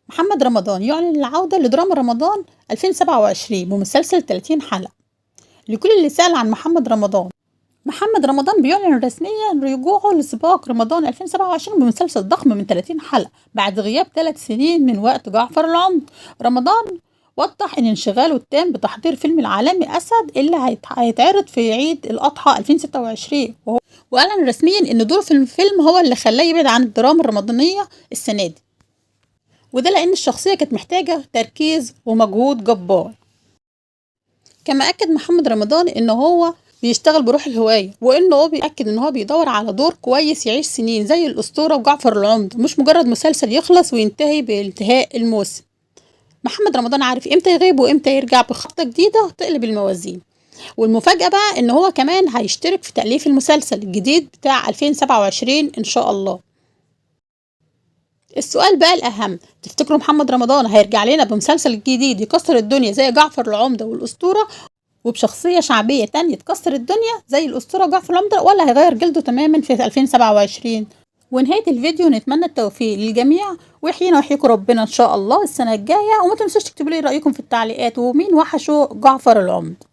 محمد رمضان يعلن العودة لدراما رمضان 2027 بمسلسل 30 حلقة. لكل اللي سأل عن محمد رمضان، محمد رمضان بيعلن رسميا رجوعه لسباق رمضان 2027 بمسلسل ضخم من 30 حلقة بعد غياب 3 سنين من وقت جعفر العمدة. رمضان وضح ان انشغاله التام بتحضير فيلم العالمي أسد اللي هيتعرض في عيد الأضحى 2026، وأعلن رسميا ان دوره في الفيلم هو اللي خلاه يبعد عن الدراما الرمضانية السنة دي، وده لأن الشخصية كانت محتاجة تركيز ومجهود جبار. كما أكد محمد رمضان إن هو بيشتغل بروح الهواية، وإنه هو بيأكد إن هو بيدور على دور كويس يعيش سنين زي الأسطورة وجعفر العمدة، مش مجرد مسلسل يخلص وينتهي بانتهاء الموسم. محمد رمضان عارف إمتى يغيب وإمتى يرجع بخطة جديدة تقلب الموازين. والمفاجأة بقى إن هو كمان هيشترك في تأليف المسلسل الجديد بتاع 2027 إن شاء الله. السؤال بقى الأهم، تفتكروا محمد رمضان هيرجع لنا بمسلسل جديد يكسر الدنيا زي جعفر العمدة والأسطورة، وبشخصية شعبية تانية تكسر الدنيا زي الأسطورة وجعفر العمدة، ولا هيغير جلده تماما في 2027؟ ونهاية الفيديو نتمنى التوفيق للجميع، ويحيينا ويحييكم ربنا إن شاء الله السنة الجاية. وما تنسوش تكتبوا لي رأيكم في التعليقات، ومين وحشه جعفر العمدة.